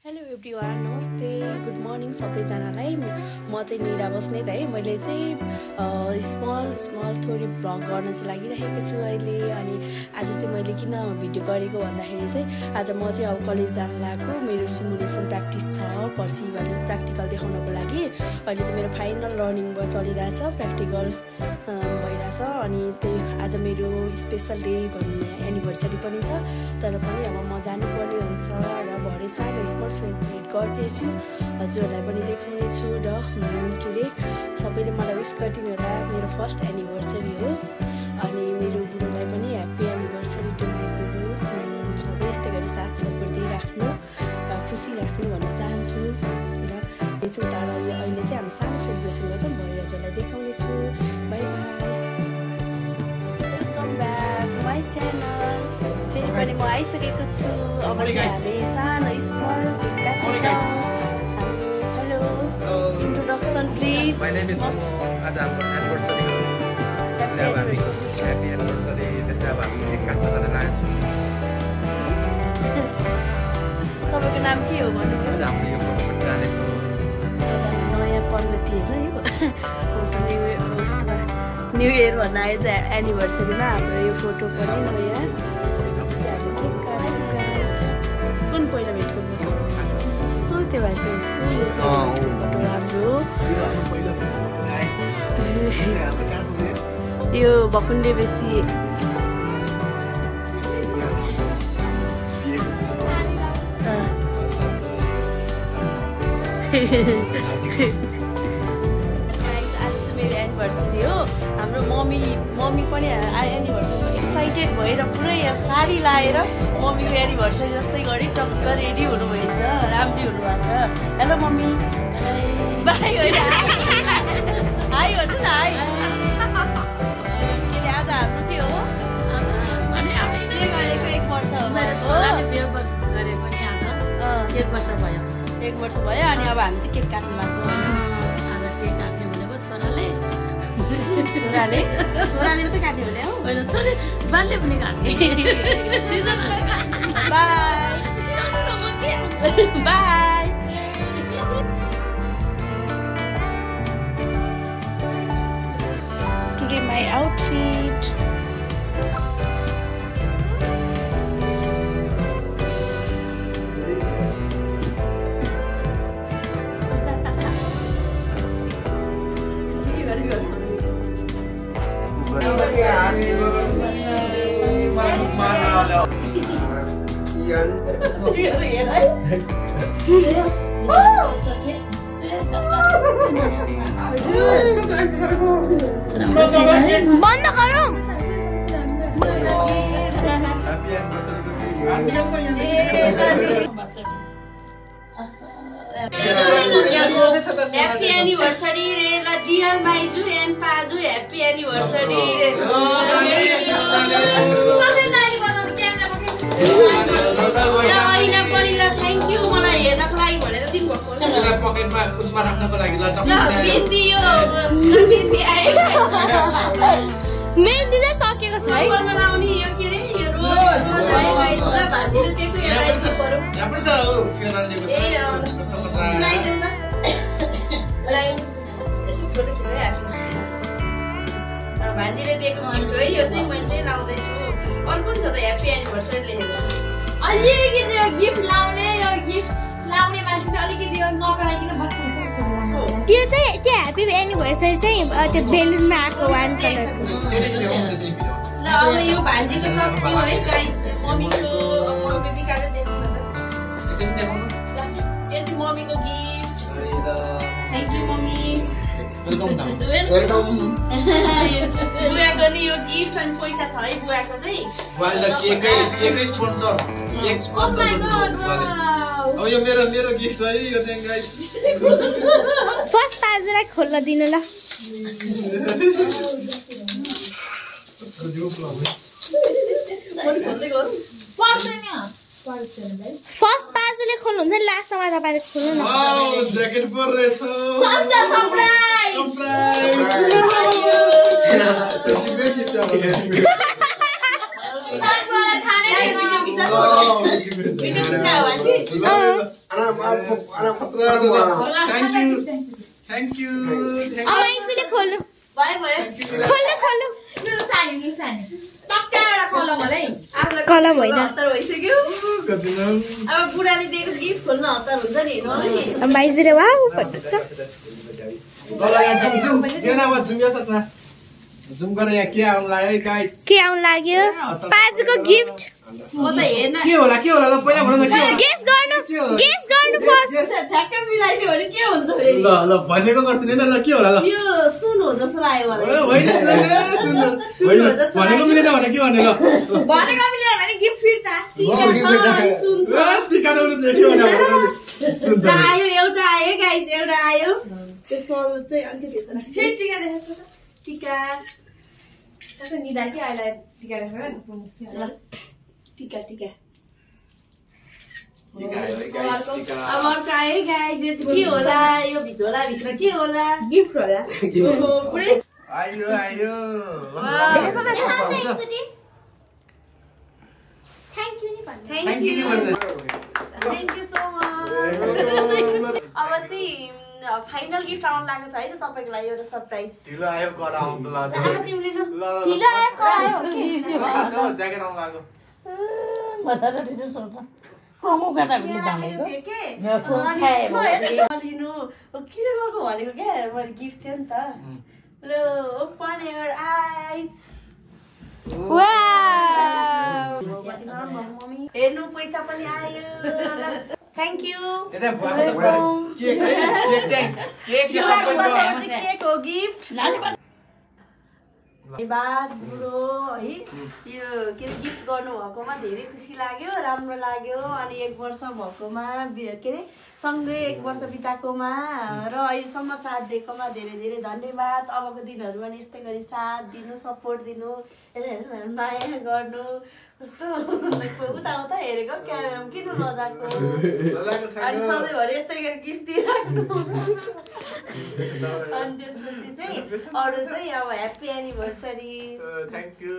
Hello everyone, नमस्ते, good morning सबैजनालाई। म चाहिँ निरा बस्नेत है। मैले चाहिँ स्मल थोरै भ्लग गर्न चाहिँ लागिरहेको छु अहिले। अनि आज चाहिँ मैले किन भिडियो गरेको भन्दाखेरि चाहिँ आज म चाहिँ अब कलेज जान लागेको। मेरो सिमुलेसन प्र्याक्टिस छ, पर्सि प्र्याक्टिकल देखाउनको लागि। अहिले चाहिँ मेरो फाइनल रनिङ चलिरहेछ, प्र्याक्टिकल भइरहेछ। अनि त्यही आज मेरो स्पेसल डे भन्ने एनिभर्सरी पनि छ, तर पनि अब म जानुपर्ने हुन्छ र भरे सानो स्मल सेलिब्रेट गर्दैछु। हजुरहरूलाई पनि देखाउनेछु र के अरे सबैले मलाई विस गरिदिनु होला। मेरो फर्स्ट एनिभर्सरी हो। अनि मेरो बुढोलाई पनि ह्याप्पी एनिभर्सरी टु माई बुढो। सधैँ यस्तै गरी साथ सपोर्ट दिइराख्नु, खुसी राख्नु भन्न चाहन्छु र यसो। तर अहिले चाहिँ हामी सानो सेलिब्रेसन गर्छौँ, भरे हजुरलाई देखाउनेछु। Bye bye, welcome back my channel. फेरि पनि म आइसकेको छु। अब चाहिँ हामी सानो small hello introduction please. My name is Sumo. आज हाम्रो एनिभर्सरी हो। त्यसले अब हामी ह्याप्पी एनिभर्सरी। त्यसले अब हामी केक काट्न जान लागेछौँ। तपाईँको नाम के हो भन्नु? आज हाम्रो यो फोटो डालेको नयाँ पढ्न थिएन यो फोटो न्यु इयर भन्न आयो चाहिँ एनिभर्सरीमा हाम्रो यो फोटो पनि नयाँ। कुन पहिला भेटको त्यो भए फोटो राम्रो। यो भकुण्डे बेसी मेरो एनिभर्सरी हो। हाम्रो मम्मी पनि एनिभर्सरीमा एक्साइटेड भएर पुरै यहाँ साडी लाएर मम्मीको एनिभर्सरी जस्तै गरी टक्क रेडी हुनुभएछ, राम्री हुनुभएको छ। हेलो मम्मी, बाई होइन, हाई भन्नु न, हाई। के अरे आज हाम्रो के हो? गरेको 1 वर्ष भयो। 1 वर्ष भयो। अनि अब हामी चाहिँ केक काट्नु लाग्यो। छोराले चाहिँ काट्ने हुने हो। बालले पनि काट्ने। बाई। Today my outfit. बन्द गरौँ। Happy anniversary re la dear Maiju and Paju, happy anniversary re. Thank you मलाई हेर्नको लागि भनेर दिनु भएको हो। एउटा पकेटमा उसमा राख्नको लागि ल बिन्दी यो बिन्दी आयो। मेहन्दी चाहिँ सकेको छ है। घरमा लाउने यो के रे यो रोज भान्जीले दिएको यसलाई पर्यो। यहाँ पनि छ हो फेरालले कस्तो कस्तो लाइदिनु न। लाइन यसो फोटो खिचाइहाल्छु। भान्जीले दिएको गिफ्ट हो यो चाहिँ मैले चाहिँ लाउँदै छु। अरु पनि छ त ह्याप्पी एनिभर्सरी लेखेको। अलिकति यो गिफ्ट लाउने मान्छे चाहिँ अलिकति यो नकराइकन बस्नुहुन्छ। त्यो चाहिँ त्यो ह्याप्पी एनिभर्सरी चाहिँ त्यो बेलुनमा आएको वान कलरको। ल अब यो भान्जीको सक्यो है गाइस। मम्मीको बेबीकाले दिएको ल यो चाहिँ मम्मीको gift. Thank you mummy. Welcome. बुवाको नि यो गिफ्ट अनि पैसा छ है बुवाको चाहिँ। वाइल्ड केकै स्पोन्सर केक स्पोन्सर अब यो मेरो गिफ्ट है यो चाहिँ गाइस। फर्स्ट पाजुलाई खोल्न दिनु ल। फर्स्ट पाजुले खोल्नुहुन्छ नि, लास्टमा तपाईँले खोल्नु न। ज्याकेट परेछ। सरप्राइज। Thank you. खोल्नु कलम होइन अब बुढाले दिएको गिफ्ट खोल्न हतार हुन्छ नि हेर्नु भाइजूले वाउ भन्नुहुन्छ जुम गरेर यहाँ के आउनु लाग्यो गाइस के आउनु लाग्यो पाजुको गिफ्ट म त हेर्न के होला ल पहिला भन न के होला गेस गर्नु फर्स्ट ठ्याक्कै मिलाइदियो भने के हुन्छ फेरि ल भनेको गर्छु नि ल के होला ल यो सुन हो जस्तो लाग्यो मलाई होइन होइन भनेको मिलेन भने के भन्ने ल भनेको मिलेन भने गिफ्ट फिर्ता टिका दौडी देख्यो भने सुन्छ आयो एउटा आयो गाइस एउटा आयो त्यसको चाहिँ अलिकति भित्र फेरि टिका देखाउँछु त टिका त्यसो निदार के आइला टिका देखाउँछ ल टिका टिका आयो गाइस टिका अब अर्को आयो गाइस यो चाहिँ के होला यो भित्र के होला गिफ्ट होला पुरै आयो थ्यांक यू नि भन्नु थ्यांक यू सो मच अब चाहिँ फाइनल गिफ्ट आउन लागेको छ है त तपाईको लागि एउटा सरप्राइज ढिलो आयो कडा आउन त लाग्यो तिमीले ढिलो आयो करायो ज्याकेट आउन लाग्यो लिनु किन गएको भनेको क्या मैले गिफ्ट थियो नि त ल ओपन योर आइज हेर्नु पैसा पनि आयो थ्याङ्क यू केक हो गिफ्ट धन्यवाद बुढो है यो के गिफ्ट गर्नुभएकोमा धेरै खुसी लाग्यो राम्रो लाग्यो अनि 1 वर्ष भएकोमा के अरे सँगै 1 वर्ष बिताएकोमा र अहिलेसम्म साथ दिएकोमा धेरै धेरै धन्यवाद अबको दिनहरू पनि यस्तै गरी साथ दिनु सपोर्ट दिनु माया गर्नु कस्तो उता हेरेको क्यामेरामा किन लजाएको अनि सधैँभरि यस्तै गरी गिफ्ट दिइराख्नु अनि त्यसपछि चाहिँ अरू चाहिँ अब ह्याप्पी एनिभर्सरी थ्याङ्क यू